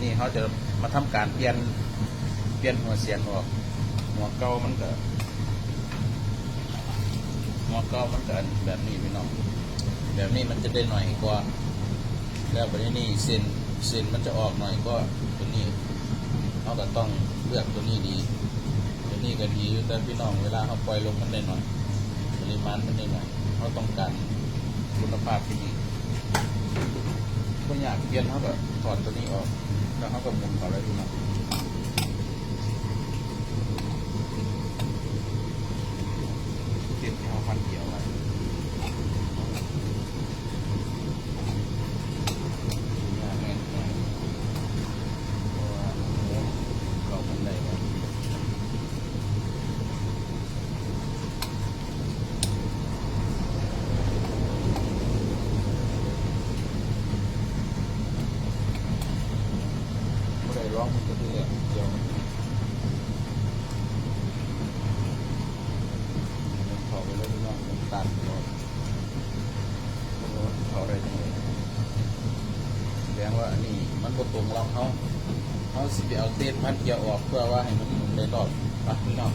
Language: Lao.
ນີ້ເຮົາຈະມາທຳການປ່ຽນ ປ່ຽນຫົວສຽນອອກ. ຫົວເກົ່າມັນກະ ຫົວເກົ່າມັນກະແບບນີ້ພີ່ນ້ອງ, ແບບນີ້ມັນຈະໄດ້ໜ້ອຍກວ່າ. ແລ້ວບັດນີ້ເສັ້ນ ເສັ້ນມັນຈະອອກໜ້ອຍກວ່າຕົວນີ້, ເຮົາກະຕ້ອງເລືອກຕົວນີ້ດີ. ຕົວນີ້ກະດີຢູ່ ແຕ່ພີ່ນ້ອງ ເວລາເຮົາປ່ອຍລົມມັນໄດ້ໜ້ອຍ, ປະລິມານມັນໄດ້ໜ້ອຍ, ເຮົາຕ້ອງການຄຸນນະພາບທີ່ດີ. ບໍ່ຢາກປ່ຽນ ເຮົາກະຖອດຕົວນີ້ອອກ ແລ້ວເຮົາກະໝູນເຂົ້າໄດ້ພີ່ນ້ອງ. ຕິດທີ່ເຮົາພັນເກຍໄວ້. ບໍ່ໄດ້ລອງມັນກະຄືແຫຼະ ດຽວມັນເຂົ້າໄປແລ້ວພີ່ນ້ອງ ມັນຕັນໂລດ. ເຂົ້າໄດ້ຈັ່ງໃດ? ສະແດງວ່າອັນນີ້ມັນບໍ່ຕົງລັອກເຮົາ. ເຮົາຊິໄປເອົາເຕດພັນເກຍອອກ ເພື່ອວ່າໃຫ້ມັນໝູນໄດ້ຮອບ. ໄປພີ່ນ້ອງ.